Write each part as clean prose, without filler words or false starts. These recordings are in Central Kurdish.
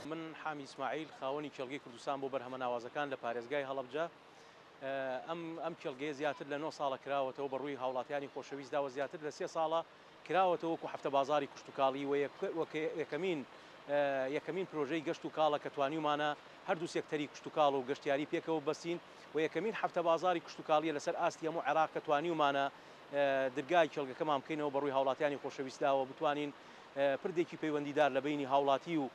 من حامی ئیسماعیل خاوەنی کێڵگەی کوردستان بۆ بەرهەمە ناوازەکان لە پارێزگای هەڵەبجە ئەم ئەم کێڵگەیە زیاتر لە نۆ ساڵە کراوەتەوە بە ڕووی هاوڵاتیانی خۆشەویستدا و زیاتر لە سێ ساڵە کراوەتەوە وەکو هەفتە بازاڕی کشتوکاڵی و یەکەمین یەکەمین پرۆژەی گەشت و کاڵە کە توانیومانە هەردوو سێکتەری کشتوکاڵ و گەشتیاری پێکەوە ببەستین و یەکەمین هەفتە بازاڕی کشتوکاڵیە لەسەر ئاستی هەموو عێراق کە توانیومانە درگای کێڵگەکەمان بکەینەوە بەڕووی هاوڵاتیانی خۆشەویستدا و بتوانین پردێکی پەیوەندیدار لە بەینی هاوڵاتی و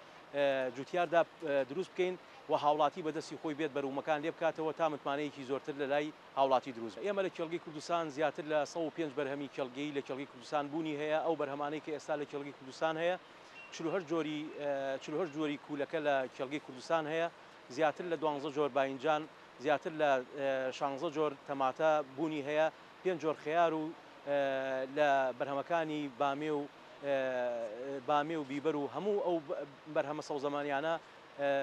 جوتیاردا دروست بکەین و هاوڵاتی بە دەستی خۆی بێت بەروومەکان لێ بکاتەوە تا متمانەیەکی زۆرتر لە لای هاوڵاتی دروست ئێمە لە کێڵگەی کوردستان زیاتر لە 105 بەرهەمی کێڵگەیی لە کێڵگەی کوردستان بوونی هەیە، ئەو بەرهەمانەی کە ئێستا لە کێڵگەی کوردستان هەیە 48 جۆری 48 جۆری کوولەکە لە کێڵگەی کوردستان هەیە، زیاتر لە دوانزە جۆر باینجان، زیاتر لە شانزە جۆر تەماتە بوونی هەیە، پێنج جۆر خەیار و لە بەرهەمەکانی بامێ و بامێ و بیبەر و هەموو ئەو بەرهەمە سەوزەمانیانە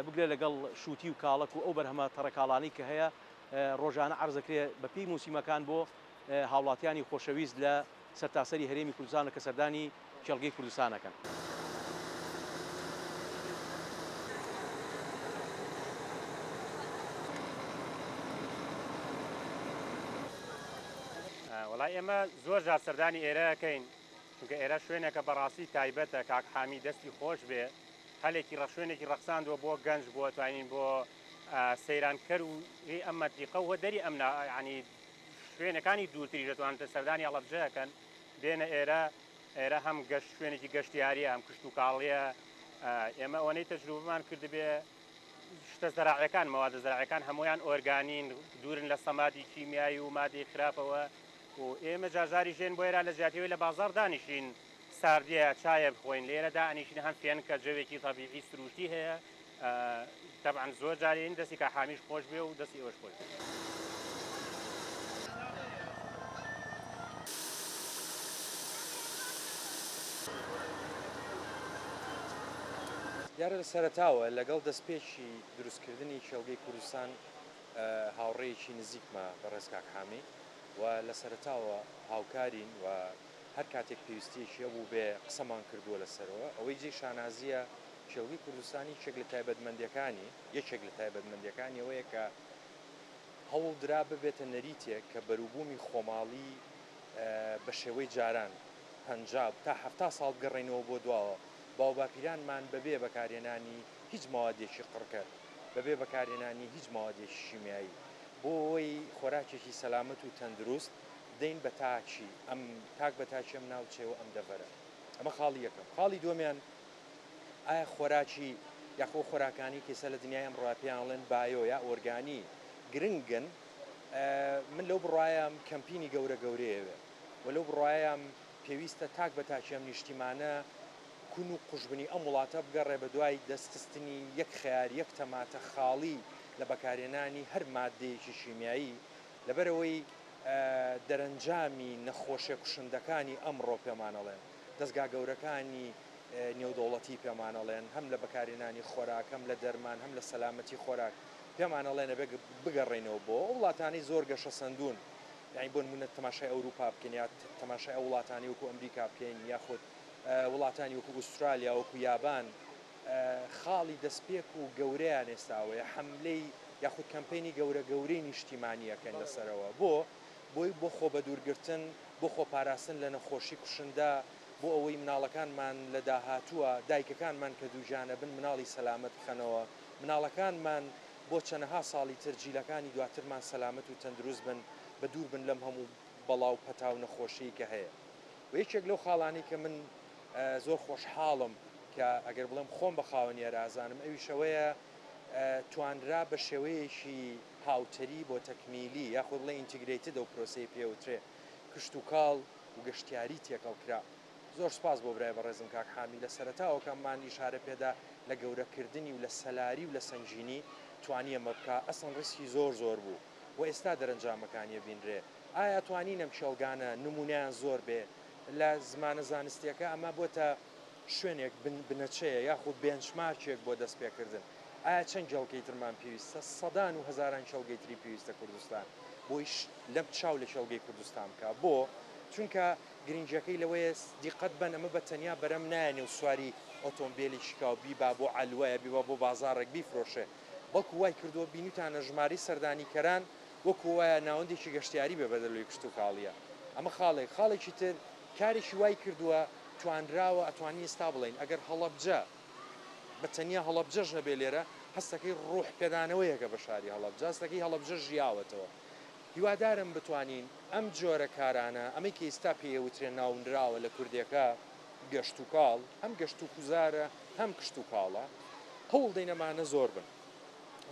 بگرە لەگەڵ شووتی و کاڵەک و ئەو بەرهەمە تەڕەکاڵانەی کە هەیە ڕۆژانە عەرز دەکرێ بە پێی موسیمەکان بۆ هاوڵاتیانی خۆشەویست لە سەرتاسەری هەرێمی کوردستان کە سەردانی کێڵگەی کوردستان ئەکەن. وەڵای ئێمە زۆر جار سەردانی ئێرە ئەکەین چونکە ئێرە شوێنێکە بەڕاستی تایبەتە کاک حامی دەستی خۆش بێ هەلێکی ڕە شوێنێکی ڕەخساندووە بۆ گەنج بۆ توانین بۆ سەیرانکەر و هی ئەم مەنتیقە و دەری ئەم ینی شوێنەکانی دوورتریش دەتوانن سەردانی هەڵەبجە ئەکەن بێنە ئێرە ئێرە هەم گەشت شوێنێکی گەشتیاریە هەم کشتوکاڵیە ئێمە ئەوەنەی تەجروبەمان کردبێ شتە زەراعەکان مەوادە زەراعەکان هەمویان ئۆرگانین دوورن لە سەمادی کیمیایی و مادەی خراپەوە و ئێمە جارجاری ژێن بۆ ئێرە لە جیاتیەوەی لە بازار دانیشین ساردیە چایە بخۆین لێرە دانیشین هەم فێنکە جەوێکی تەبیعی سروشتی هەیە تەبعەن زۆر جار یەین دەستی کاک حامیش خۆش بێ و دەستی ئێوەش خۆش بێ. دیارە لە سەرەتاوە لەگەڵ دەستپێکی دروستکردنی کێڵگەی کوردستان هاوڕێیەکی نزیکمە بەڕێز کاک حامی و لە سەرەتاوە هاوکارین و هەر کاتێک پێویستیەکی هەبووبێ قسەمان کردووە لەسەرەوە ئەوەی جێی شانازیە کێڵگەی کوردستان یەکێک لە تایبەتمەندیەکانی یەکێک لە تایبەتمەندیەکانی ئەوەیە کە هەوڵدرا ببێتە نەریتێک کە بەروبوومی خۆماڵی بە شێوەی جاران 50 تا 70 ساڵ بگەڕێینەوە بۆ دواوە باوباپیرانمان بەبێ بەکارهێنانی هیچ مەوادێکی قڕکەر بەبێ بەکارهێنانی هیچ مەوادێکی شیمیایی بۆ ئەوەی خۆراکێکی سەلامەت و تەندروست بدەین بە تاکی ئەم تاک بە تاکی ئەم ناوچەیە و ئەم دەڤەرە ئەمە خاڵی یەکەم خاڵی دووەمیان ئایا خۆراکی یاخۆ خۆراکانی کە ئێستا لە دنیای ئەمڕۆ پێیان ئەڵێن بایۆ یا ئۆرگانی گرنگن من لەو بڕوایەم کەمپینی گەورە گەورەیەوێ و لەو بڕوایەم پێویستە تاک بە تاکی ئەم نیشتیمانە کون و قوژبنی ئەم وڵاتە بگەڕێ بە دوای دەستخستنی یەک خەیار یەک تەماتە خاڵی لە بەکارهێنانی هەر ماددەیەکی شیمیایی لەبەرئەوەی دەرەنجامی نەخۆشیە کوشندەکانی ئەمڕۆ پێمان ئەڵێن دەزگا گەورەکانی نێودەوڵەتی پێمان ئەڵێن هەم لە بەکارهێنانی خۆراک هەم لە دەرمان هەم لە سەلامەتی خۆراک پێمان ئەڵێن ئەبێ بگەڕێینەوە بۆ ئەو وڵاتانەی زۆر گەشەسەندوون یانی بۆ نموونە تەماشای ئەوروپا بکەین یا تەماشای ئەو وڵاتانەی وەکو ئەمریکا بکەین یاخود وڵاتانی وەکو ئوسترالیا وەکو یابان خاڵی دەستپێک و گەورەیان ئێستا ئەوەیە حەملەی یاخود کەمپەینی گەورە گەورەی نیشتیمانی ئەکەن لەسەرەوە بۆ بۆی بۆ خۆبەدوورگرتن بۆ خۆپاراستن لە نەخۆشی کوشندە بۆ ئەوەی مناڵەکانمان لە داهاتووە دایکەکانمان کە دووگیانە بن مناڵی سەلامەت بخەنەوە مناڵەکانمان بۆ چەنەها ساڵی تر جیلەکانی دواترمان سەلامەت و تەندروست بن بە دوور بن لەم هەموو بەڵا و پەتا و نەخۆشیەی کە هەیە و یەکێک لەو خاڵانەی کە من زۆر خۆشحاڵم کە ئەگەر بڵێم خۆم بە خاوەنی ئەرازانم ئەویش ئەوەیە توانرا بە شێوەیەکی هاوتەریب و تەکمیلی یاخود بڵێ integrated ئەو پرۆسەی پێوترێ کشتوکاڵ و گەشتیاری تێکەڵ کرا. زۆر سوپاس بۆ برای بەڕێزم کاک حامی لە سەرەتاوە کە ئەممان ئیشارە پێدا لە گەورە کردنی و لە سەلاری و لە سەنگینی توانی ئەمە بکا ئەسڵەن ڕیسکی زۆر زۆر بوو و ئێستا دەرەنجامەکانی ئەبینرێ ئایا توانین ئەم کێڵگانە نمونەیان زۆر بێ لە زمانە زانستیەکە ئەمە بۆتە شوێنێک بن بنەچەیە یاخود بێنچمارکێک بۆ دەست پێکردن ئایا چەند کێڵگەی ترمان پێویستە سەدان و هەزاران کێڵگەی تری پێویستە کوردستان بۆیش لەم چاو لە کێڵگەی کوردستان بکا بۆ؟ چونکە گرنگیەکەی لەوەیە دیقەت بەن ئەمە بە تەنیا بەرەم نایەنێ و سواری ئۆتۆمبێلێکی کا و بیبا بۆ عەلوە یا بیبا بۆ بازاڕێک بیفرۆشێ بەڵکو وای کردووە بینیوتانە ژمارەی سەردانیکەران وەکو وایە ناوەندێکی گەشتیاری بێ بەدەر لەوی کشتوکاڵیە ئەمە خاڵێک خاڵێکی تر کارێکی وای کردووە توانراوە ئەتوانین ئێستا بڵێین ئەگەر هەڵەبجە بە تەنیا هەڵەبجەش نەبێ لێرە هەستەکەی ڕوح پێدانەوەیەکە بە شاری هەڵەبجە هەستەکەی هەڵەبجە ژیاوەتەوە هیوادارم بتوانین ئەم جۆرە کارانە ئەمەی کە ئیستا پێی ئەوترێ ناونراوە لە کوردێکە گەشتوکاڵ هەم گەشتوکوزارە هەم کشتوکاڵە هەوڵ دەین ئەمانە زۆر بن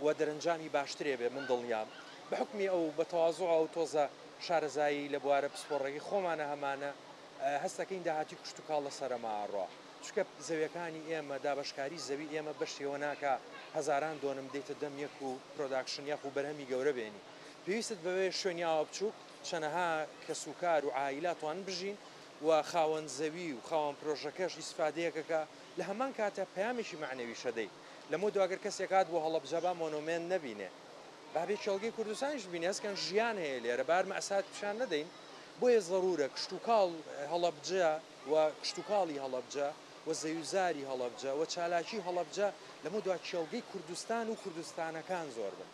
و دەرەنجامی باشترێ بێ من دڵنیام بە حوکمی ئەو بە تەوازوع ئەو تۆزە شارەزایی لە بوارە پسپۆڕەکەی خۆمانە هەمانە هەستەکەین داهاتوی کشتوکاڵ لەسەرەما ئەڕوا چونکە زەویەکانی ئێمە دابەشکاری زەوی ئێمە بەشیەوە ناکا هەزاران دۆنم دێتە دەم یەک و production یاخو بەرهەمی گەورە بێنی پێویستت بەوەیە شوێنی ئاوا بچوک چەنەها کەسوکار و عائیلە توانن بژین و خاوەن زەوی و خاوەن پرۆژەکەش ئیسفادەیەک ئەکا لە هەمان کاتا پەیامێکی مەعنەویش ئەدەی لەمەو دوا گەر کەسێک هات بۆ هەڵەبجە با مۆنۆمێنت نەبینێ با بێ کێڵگەی کوردستانیش ببینێ هەست کەن ژیان هەیە لێرە با هەر مەئسات پیشان نەدەین بۆیە زەرورە کشتوکاڵ هەڵەبجە و کشتوکاڵی هەڵەبجە و زەویوزاری هەڵەبجە و چالاکی هەڵەبجە لەمەو دوا کێڵگەی کوردستان و کوردستانەکان زۆر بن.